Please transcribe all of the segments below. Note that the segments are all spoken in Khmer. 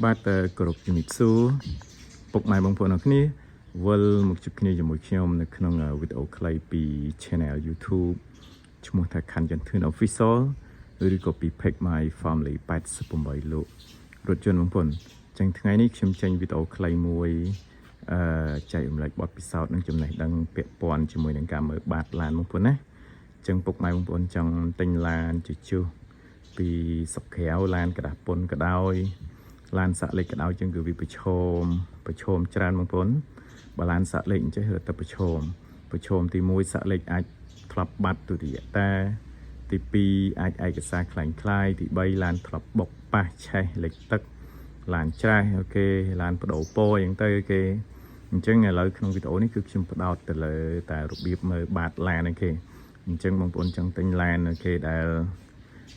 បាទគោរពជំរាបសួរពុកម៉ែបងប្អូនអរគ្នាវិលមកជួបគ្នាជាមួយខ្ញុំនៅក្នុងវីដេអូខ្លីពី Channel YouTube ឈ្មោះថា Khan Chantun Official ឬក៏ពី Page My Family 88លោករថយន្តបងប្អូនអញ្ចឹងថ្ងៃនេះខ្ញុំចេញវីដេអូខ្លីមួយអឺចែករំលែកបទពិសោធន៍និងចំណេះដឹងពាក់ព័ន្ធជាមួយនឹងការមើលបាតឡានបងប្អូនណាអញ្ចឹងពុកម៉ែបងប្អូនចង់ទិញឡានជជុះពីស្រុកក្រៅឡានក្រដាសពុនក៏ដោយ ឡានសាក់លេខក៏ដោយចឹងគឺវាប្រឈមច្រើនបងប្អូនបើឡានសាក់លេខអញ្ចេះរត់ទៅប្រឈមទី1សាក់លេខអាចធ្លាប់បាត់ទុតិយតាទី2អាចឯកសារក្លែងក្លាយទី3ឡានធ្លាប់បុកប៉ះឆេះលេខទឹកឡានច្រាស់ OK ឡានបដូរពណ៌អញ្ចឹងទៅ OK អញ្ចឹងឥឡូវក្នុងវីដេអូនេះគឺខ្ញុំផ្ដោតទៅលើតែរបៀបមើលបាតឡាន OK អញ្ចឹងបងប្អូនចង់ទិញឡាន OK ដែល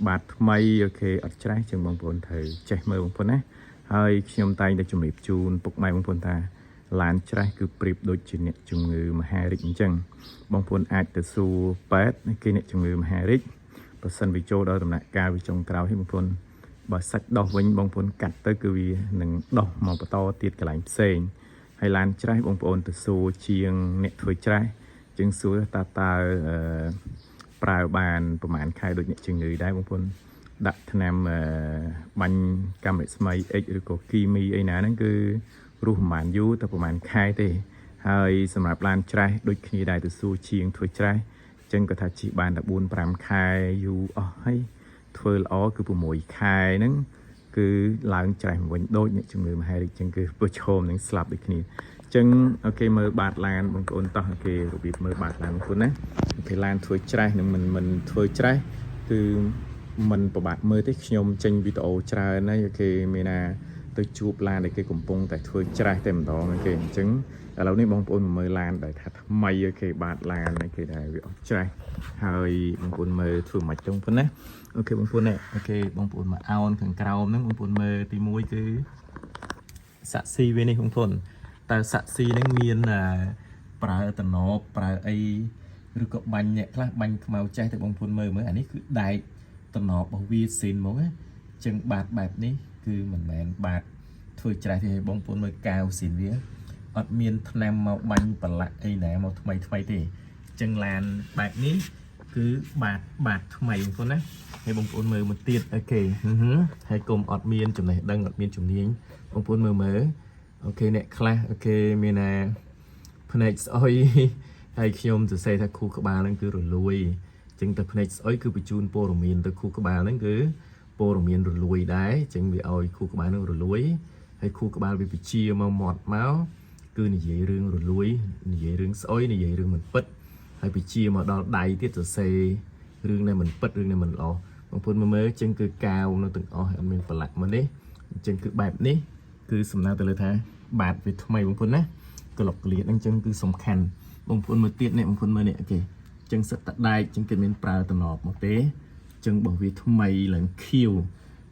បាតថ្មី OK អត់ច្រាស់ជាងបងប្អូនត្រូវចេះមើលបងប្អូនណាហើយខ្ញុំតែងតែជំរាបជូនពុកម៉ែបងប្អូនថាឡានច្រាស់គឺប្រៀបដូចជាអ្នកជំងឺមហារីកអញ្ចឹងបងប្អូនអាចទៅសួរពេទ្យគេអ្នកជំងឺមហារីកបើសិនវាចូលដល់ដំណាក់កាលវាចុងក្រោយហើយបងប្អូនបើសាច់ដោះវិញបងប្អូនកាត់ទៅគឺវានឹងដោះមកបន្តទៀតកន្លែងផ្សេងហើយឡានច្រាស់បងប្អូនទៅសួរជាងអ្នកធ្វើច្រាស់ជាងសួរតើអឺ ប្រើបានប្រហែលខែដូចអ្នកជំងឺដែរបងប្អូនដាក់ថ្នាំអឺបាញ់កាំរស្មី X ឬក៏គីមីអីណាហ្នឹងគឺរស់ប្រហែលយូរតែប្រហែលខែទេហើយសម្រាប់ឡានច្រាស់ដូចគ្នាដែរទៅសួរជាងធ្វើច្រាស់អញ្ចឹងគាត់ថាជិះបានតែ4 5ខែយូរអស់ហើយធ្វើល្អគឺ6ខែហ្នឹងគឺឡើងច្រាស់មកវិញដូចអ្នកជំងឺមហារីកអញ្ចឹងគឺប្រឈមនឹងស្លាប់ដូចគ្នាអញ្ចឹង OK មើលបាតឡានបងប្អូនតោះ OK របៀបមើលបាតឡានបងប្អូនណា OK ឡានធ្វើច្រាស់នឹងមិនមិនធ្វើច្រាស់គឺមិនពិបាកមើលទេខ្ញុំចេញវីដេអូច្រើនហើយ OK មានណាទៅជួបឡានដែលគេកំពុងតែធ្វើច្រាស់តែម្ដង OK អញ្ចឹងឥឡូវនេះបងប្អូនមកមើលឡានដែលថាថ្មី OK បាតឡាន OK ដែលវាអត់ច្រាស់ហើយបងប្អូនមើលធ្វើមិនខ្មិចទៅបងប្អូនណា OK បងប្អូននេះ OK បងប្អូនមកអោនខាងក្រោមហ្នឹងបងប្អូនមើលទី1គឺ សាក់ស៊ីវានេះបងប្អូនតើសាក់ស៊ីហ្នឹងមានប្រើតំណបប្រើអីឬក៏បាញ់អ្នកខ្លះបាញ់ខ្មៅចេះទៅបងប្អូនមើលមើលអានេះគឺដែកតំណបរបស់វាស៊ីនហ្មងណាចឹងបាតបែបនេះគឺមិនមែនបាតធ្វើច្រាស់ទេឲ្យបងប្អូនមើលកាវស៊ីនវាអត់មានថ្នាំមកបាញ់ប្រឡាក់អីណាមកថ្មីថ្មីទេចឹងឡានបែបនេះគឺបាតបាតថ្មីបងប្អូនណាហើយបងប្អូនមើលមកទៀត OK ហឹមហើយកុំអត់មានចំណេះដឹងអត់មានជំនាញបងប្អូនមើលមើល OK អ្នកខ្លះ OK មានណាភ្នែកស្អុយ ហើយខ្ញុំសរសេរថាខួរក្បាលហ្នឹងគឺរលួយអញ្ចឹងតែភ្នែកស្អុយគឺបញ្ជូនព័ត៌មានទៅខួរក្បាលហ្នឹងគឺព័ត៌មានរលួយដែរអញ្ចឹងវាឲ្យខួរក្បាលហ្នឹងរលួយហើយខួរក្បាលវាបញ្ជាមកមាត់មកគឺនិយាយរឿងរលួយនិយាយរឿងស្អុយនិយាយរឿងមិនពិតហើយបញ្ជាមកដល់ដៃទៀតសរសេររឿងដែលមិនពិតរឿងដែលមិនល្អបងប្អូនមើលមើលអញ្ចឹងគឺកាវនៅទាំងអស់អត់មានប្រឡាក់មកនេះអញ្ចឹងគឺបែបនេះ គឺសំដៅទៅលើថាបាតវាថ្មីបងប្អូនណាក្លុកក្លៀតហ្នឹងអញ្ចឹងគឺសំខាន់បងប្អូនមើលទៀតនេះបងប្អូនមើលនេះ OK អញ្ចឹងសិតតដែកអញ្ចឹងគេមានប្រើតំណបមកទេអញ្ចឹងបើវាថ្មីឡើងខៀវ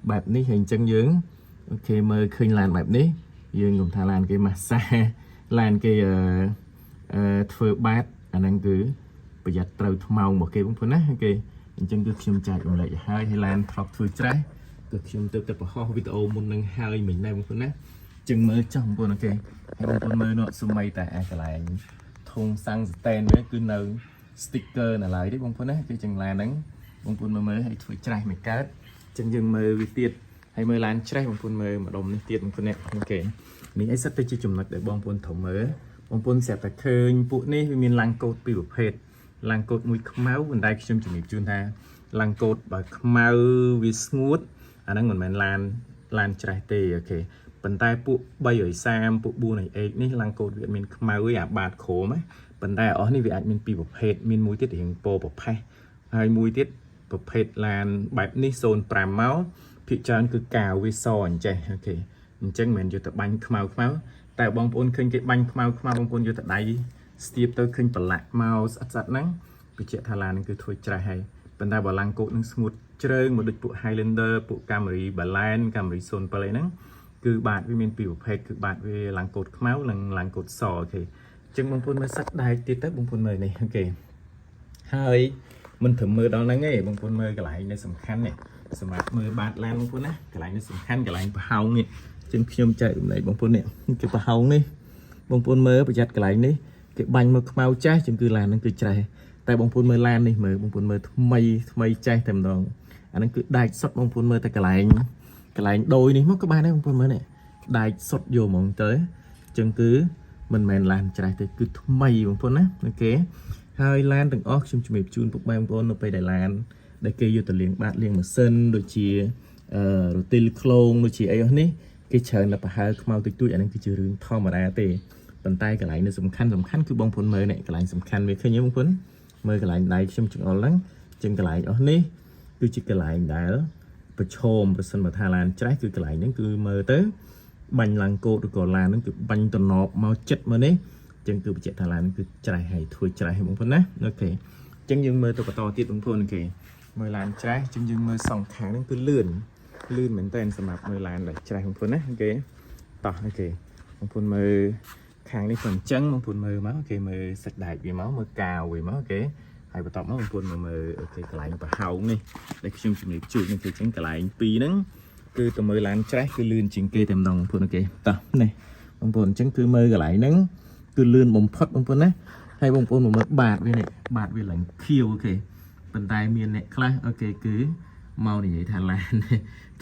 បែបនេះហើយអញ្ចឹងយើង OK មើលឃើញឡានបែបនេះយើងកុំថាឡានគេម៉ាស្សាឡានគេអឺអឺធ្វើបាតអាហ្នឹងគឺប្រយ័ត្នត្រូវថ្មោងរបស់គេបងប្អូនណា OK អញ្ចឹងគឺខ្ញុំចែករំលែកឲ្យហើយហើយឡានធ្លាប់ធ្វើច្រាស់គឺខ្ញុំទៅតែបង្ហោះវីដេអូមុននឹងហើយមិញដែរបងប្អូនណា ចឹងមើលចុះបងប្អូន OK ហើយបងប្អូនមើលនោះសុំៃតែអាកន្លែងធុងសាំងស្តែនវាគឺនៅ sticker នៅឡើយទេបងប្អូនណាគឺចឹងឡានហ្នឹងបងប្អូនមើលមើលហើយធ្វើច្រាស់មិនកើតចឹងយើងមើលវាទៀតហើយមើលឡានច្រាស់បងប្អូនមើលម្ដុំនេះទៀតបងប្អូននេះ OK នេះអីសិតទៅជាចំណុចដែលបងប្អូនត្រូវមើលបងប្អូនស្រាប់តែឃើញពួកនេះវាមានឡាំងកូដពីរប្រភេទឡាំងកូដមួយខ្មៅប៉ុន្តែខ្ញុំជំរាបជូនថាឡាំងកូដបើខ្មៅវាស្ងួតអាហ្នឹងមិនមែនឡានឡានច្រាស់ទេ OK ប៉ុន្តែពួក330ពួក400 H នេះឡាំងកូដវាអត់មានខ្មៅទេអាបាតក្រោមណាប៉ុន្តែអស់នេះវាអាចមានពីរប្រភេទមានមួយទៀតរៀងពណ៌ប្រផេះហើយមួយទៀតប្រភេទឡានបែបនេះ05មកភាគច្រើនគឺកាវវាសអញ្ចេះ OK អញ្ចឹងមិនមែនយកទៅបាញ់ខ្មៅខ្មៅតែបងប្អូនឃើញគេបាញ់ខ្មៅខ្មៅបងប្អូនយកទៅដៃស្ទាបទៅឃើញប្រឡាក់មកស្អិតស្អិតហ្នឹងបញ្ជាក់ថាឡានហ្នឹងគឺធ្វើច្រាស់ហើយប៉ុន្តែបើឡានកូដនឹងស្ងួតជ្រើងមកដូចពួក Highlander ពួក Camry Balan Camry 07អីហ្នឹងគឺបាតវាមានពីរប្រភេទគឺបាតវាឡាំងកូដខ្មៅនិងឡាំងកូដស OK អញ្ចឹងបងប្អូនមើលសាច់ដែកទៀតទៅបងប្អូនមើលនេះ OK ហើយមិនត្រឹមមើលដល់ហ្នឹងទេបងប្អូនមើលកន្លែងនេះសំខាន់នេះ សម្រាប់មើលបាតឡានបងប្អូនណាកន្លែងនេះសំខាន់កន្លែងប្រហោងនេះអញ្ចឹង ចឹងខ្ញុំចែករំលែកបងប្អូននេះគេប្រហោងនេះបងប្អូនមើលប្រយ័ត្នកន្លែងនេះគេបាញ់មកខ្មៅចាស់ចឹងគឺឡានហ្នឹងគឺច្រេះតែបងប្អូនមើលឡាននេះមើលបងប្អូនមើលថ្មីថ្មីចេះតែម្ដងអាហ្នឹងគឺដែកសុតបងប្អូនមើលតែកន្លែងកន្លែងដោយនេះមកក៏បានដែរបងប្អូនមើលនេះដែកសុតយកហ្មងទៅចឹងគឺមិនមែនឡានច្រេះទេគឺថ្មីបងប្អូនណាOK ហើយឡានទាំងអស់ខ្ញុំជំរាបជូនពុកម៉ែបងប្អូននៅពេលដែលឡានដែលគេយកទៅលាងបាតលាងម៉ាស៊ីនដូចជាអឺរទីលក្លងដូចជាអីអស់នេះគេច្រើនតែប្រហើខ្មៅតិចតួចអានឹងគឺជារឿងធម្មតាទេប៉ុន្តែកន្លែងនៅសំខាន់សំខាន់គឺបងប្អូនមើលនេះកន្លែងសំខាន់វាឃើញទេបងប្អូនមើលកន្លែងដៃខ្ញុំចង្អុលហ្នឹងចឹងកន្លែងអស់នេះគឺជាកន្លែងដែលប្រឈមប្រសិនបើថាឡានច្រេះគឺកន្លែងហ្នឹងគឺមើលទៅបាញ់ឡើងកោតឬក៏ឡានហ្នឹងគឺបាញ់តំណបមកចិត្តមកនេះ ចឹងគឺបញ្ជាក់ថាឡានគឺច្រេះហើយធ្វើច្រេះហើយបងប្អូនណាOK ចឹងយើងមើលទៅបន្តទៀតបងប្អូន OK មើលឡានច្រេះចឹងយើងមើលសងខាងហ្នឹងគឺលឿនលឿនមែនតើសម្រាប់មើលឡានដែលច្រេះបងប្អូនណា OK តោះ OK បងប្អូនមើលខាងនេះក៏អញ្ចឹងបងប្អូនមើលមក OK មើលសាច់ដែកវាមកមើលកាវវាមក OK ហើយបន្ទាប់មកបងប្អូនមកមើល OK កន្លែងប្រហោងនេះដែលខ្ញុំជំរាបជូននេះគឺអញ្ចឹងកន្លែងពីរហ្នឹងគឺទៅមើលឡានច្រេះគឺលឿនជាងគេតែម្ដងបងប្អូន OK តោះនេះបងប្អូនអញ្ចឹងគឺមើលកន្លែងហ្នឹង គឺលឿនបំផុតបងប្អូនណាហើយបងប្អូនមកមើលបាតវានេះបាតវាឡើងខៀវ OK ប៉ុន្តែមានអ្នកខ្លះ OK គឺមកនិយាយថាឡាន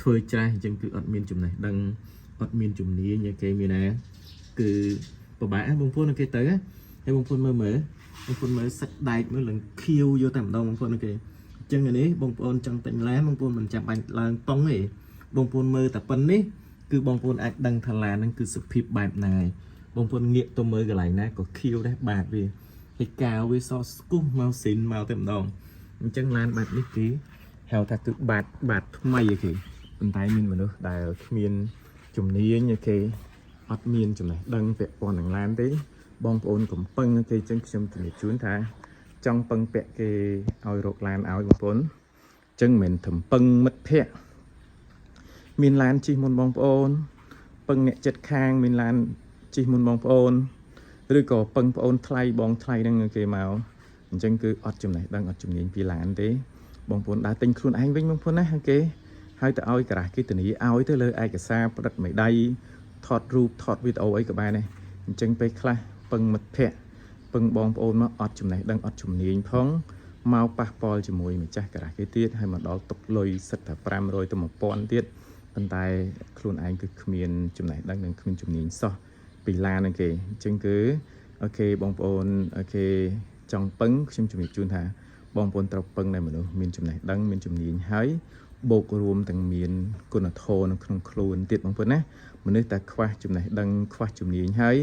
ធ្វើច្រេះអញ្ចឹងគឺអត់មានចំណេះដឹងអត់មានជំនាញ OK មានណាគឺពិបាកណាបងប្អូន OK ទៅហើយបងប្អូនមើលមើលបងប្អូនមើលសាច់ដែកមើលឡើងខៀវយកតែម្ដងបងប្អូន OK អញ្ចឹងនេះបងប្អូនចង់ទិញឡានបងប្អូនមិនចាំបាច់ឡើងប៉ុងទេបងប្អូនមើលតែប៉ុណ្នេះគឺបងប្អូនអាចដឹងថាឡានហ្នឹងគឺសភាពបែបណាហើយ បងប្អូនងាកទៅមើលកន្លែងណាក៏ខៀវដែរបាតវាហើយកាវវាសស្គុះមកស៊ីនមកតែម្ដងអញ្ចឹងឡានបែបនេះគេហៅថាគឺបាតបាតថ្មីឯគេប៉ុន្តែមានមនុស្សដែលគ្មានជំនាញឯគេអត់មានចំណេះដឹងពាក់ព័ន្ធនឹងឡានទេបងប្អូនកំពឹងគេអញ្ចឹងខ្ញុំជំរាបជូនថាចង់ពឹងពាក់គេឲ្យរកឡានឲ្យបងប្អូនអញ្ចឹងមិនមែនត្រឹមពឹងមិត្តភ័ក្តិមានឡានជិះមុនបងប្អូន ពឹងអ្នកចិត្តខាងមានឡានជិះមុនបងប្អូនឬក៏ពឹងប្អូនថ្លៃបងថ្លៃហ្នឹងគេមកអញ្ចឹងគឺអត់ចំណេះដឹងអត់ជំនាញពីឡានទេបងប្អូនដើរទិញខ្លួនឯងវិញបងប្អូនណាគេហើយទៅឲ្យការ៉ាស់គេធានាឲ្យទៅលើឯកសារផ្ដិតមេដៃថតរូបថតវីដេអូអីក៏បានដែរអញ្ចឹងពេលខ្លះពឹងមិត្តភ័ក្តិពឹងបងប្អូនមកអត់ចំណេះដឹងអត់ជំនាញផងមកប៉ះពាល់ជាមួយម្ចាស់ការ៉ាស់គេទៀតហើយមកដល់ទុកលុយសិតតែ500ទៅ1000ទៀត ប៉ុន្តែខ្លួនឯងគឺគ្មានចំណេះដឹងនិងគ្មានជំនាញសោះពីឡានហ្នឹងគេអញ្ចឹងគឺ OK បងប្អូន OK ចង់ពឹងខ្ញុំជំរាបជូនថាបងប្អូនត្រូវពឹងในមនុស្សមានចំណេះដឹងមានជំនាញហើយបូករួមទាំងមានគុណធម៌នៅក្នុងខ្លួនទៀតបងប្អូនណាមនុស្សតែខ្វះចំណេះដឹងខ្វះជំនាញហើយ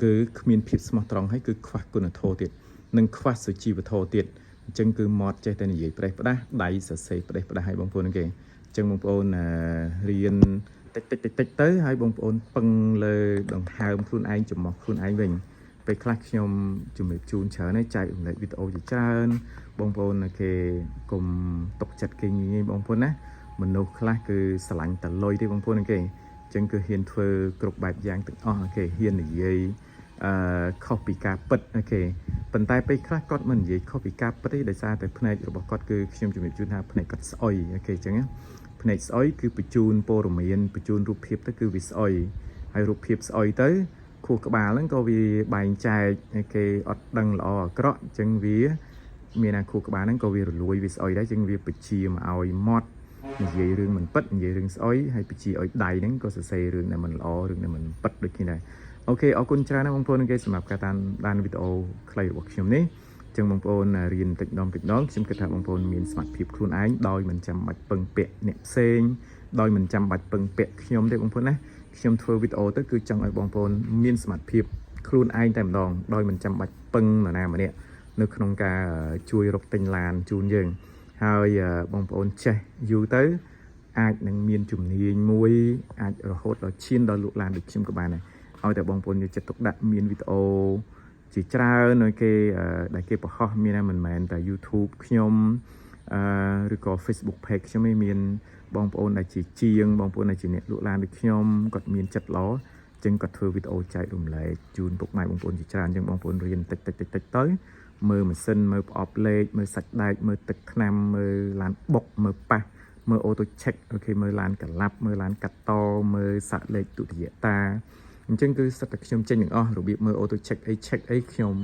គឺគ្មានភាពស្មោះត្រង់ហើយគឺខ្វះគុណធម៌ទៀតនិងខ្វះសុជីវធម៌ទៀតអញ្ចឹងគឺមាត់ចេះតែនិយាយប្រេះផ្ដាស់ដៃសរសេរផ្ដេសផ្ដាស់ឲ្យបងប្អូនហ្នឹងគេ ចឹងបងប្អូនអឺរៀនតិចតិចតិចតិចទៅហើយបងប្អូនពឹងលើដង្ហើមខ្លួនឯងចំោះខ្លួនឯងវិញពេលខ្លះខ្ញុំជំរាបជូនច្រើនហើយចែករំលែកវីដេអូជាច្រើនបងប្អូនគេកុំຕົកចិត្តគេងាយៗបងប្អូនណាមនុស្សខ្លះគឺស្រឡាញ់តលុយទេបងប្អូនគេចឹងគឺហ៊ានធ្វើគ្រប់បែបយ៉ាងទាំងអស់គេហ៊ាននិយាយអឺខុសពីការពិត OK ប៉ុន្តែពេលខ្លះគាត់មិននិយាយខុសពីការពិតទេដោយសារតែភ្នែករបស់គាត់គឺខ្ញុំជំរាបជូនថាភ្នែកគាត់ស្អុយ OK ចឹងណា ភ្នែកស្អុយគឺបញ្ជូនព័ត៌មានបញ្ជូនរូបភាពទៅគឺវាស្អុយហើយរូបភាពស្អុយទៅខួរក្បាលហ្នឹងក៏វាបែងចែកឲ្យគេអត់ដឹងល្អអាក្រក់អញ្ចឹងវាមានអាខួរក្បាលហ្នឹងក៏វារលួយវាស្អុយដែរអញ្ចឹងវាបញ្ជាមកឲ្យមាត់និយាយរឿងមិនពិតនិយាយរឿងស្អុយហើយបញ្ជាឲ្យដៃហ្នឹងក៏សរសេររឿងដែលមិនល្អរឿងដែលមិនពិតដូចគ្នាដែរ OK អរគុណច្រើនណាស់បងប្អូនគេសម្រាប់ការតាមដានវីដេអូខ្លីរបស់ខ្ញុំនេះចឹងបងប្អូនរៀនតិចម្ដងតិចម្ដងខ្ញុំគិតថាបងប្អូនមានសមត្ថភាពខ្លួនឯងដោយមិនចាំបាច់ពឹងពាក់អ្នកផ្សេងដោយមិនចាំបាច់ពឹងពាក់ខ្ញុំទេបងប្អូនណាខ្ញុំធ្វើវីដេអូទៅគឺចង់ឲ្យបងប្អូនមានសមត្ថភាពខ្លួនឯងតែម្ដងដោយមិនចាំបាច់ពឹងនរណាម្នាក់នៅក្នុងការជួយរកទិញឡានជូនយើងហើយបងប្អូនចេះយូរទៅអាចនឹងមានជំនាញមួយអាចរហូតដល់ឈានដល់លក់ឡានដូចខ្ញុំក៏បានដែរឲ្យតែបងប្អូនយកចិត្តទុកដាក់មានវីដេអូជាច្រើននៅគេដែលគេបង្ហោះមានតែមិនមែនតែ YouTube ខ្ញុំអឺឬក៏ Facebook page ខ្ញុំឯងមានបងប្អូនដែលជាជាងបងប្អូនដែលជាអ្នកលក់ឡានដូចខ្ញុំគាត់មានចិត្តល្អចឹងគាត់ធ្វើវីដេអូចែករំលែកជូនពុកម៉ែបងប្អូនជាច្រើនចឹងបងប្អូនរៀនតិចតិចតិចតិចទៅមើលម៉ាស៊ីនមើលប្រអប់លេខមើលសាច់ដែកមើលទឹកថ្នាំមើលឡានបុកមើលប៉ះ មើល auto check OK មើលឡានកឡាប់មើលឡានកាត់តមើលសាក់លេខទុតិយតាអញ្ចឹងគឺសិតតែខ្ញុំចេញទាំងអស់របៀបមើល auto check អី check អីខ្ញុំ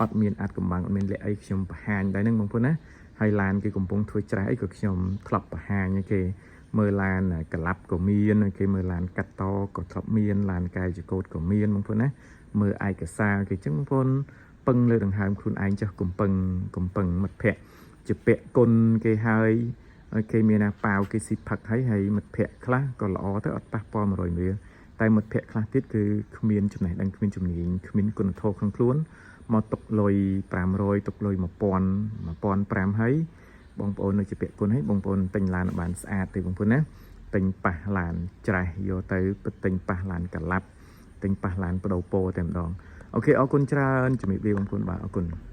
អត់មានអាចកំបាំងអត់មានលាក់អីខ្ញុំបង្ហាញដែរហ្នឹងបងប្អូនណាហើយឡានគេកំពុងធ្វើច្រេះអីក៏ខ្ញុំធ្លាប់បង្ហាញឲ្យគេមើលឡានកឡាប់ក៏មានគេមើលឡានកាត់តក៏ធ្លាប់មានឡានកែចកោតក៏មានបងប្អូនណាមើលឯកសារគេអញ្ចឹងបងប្អូនពឹងលើដង្ហើមខ្លួនឯងចុះកំពឹងកំពឹងមិត្តភ័ក្តិជាពាក់គុណគេហើយហើយគេមានណាប៉ាវគេស៊ីផឹកហើយហើយមិត្តភ័ក្តិខ្លះក៏ល្អទៅអត់ប៉ះពាល់100រៀលតែមិត្តភ័ក្តិខ្លះទៀតគឺគ្មានចំណេះដឹងគ្មានជំនាញគ្មានគុណធម៌ក្នុងខ្លួនមកទុកលុយ500ទុកលុយ1000 1500ហើយបងប្អូននៅជាពាក់គុណហើយបងប្អូនទិញឡានឲ្យបានស្អាតទេបងប្អូនណាទិញប៉ះឡានច្រេះយកទៅទិញប៉ះឡានកឡាប់ទិញប៉ះឡានបដូរពោតែម្ដង OK អរគុណច្រើនជំរាបលាបងប្អូនបាទអរគុណ។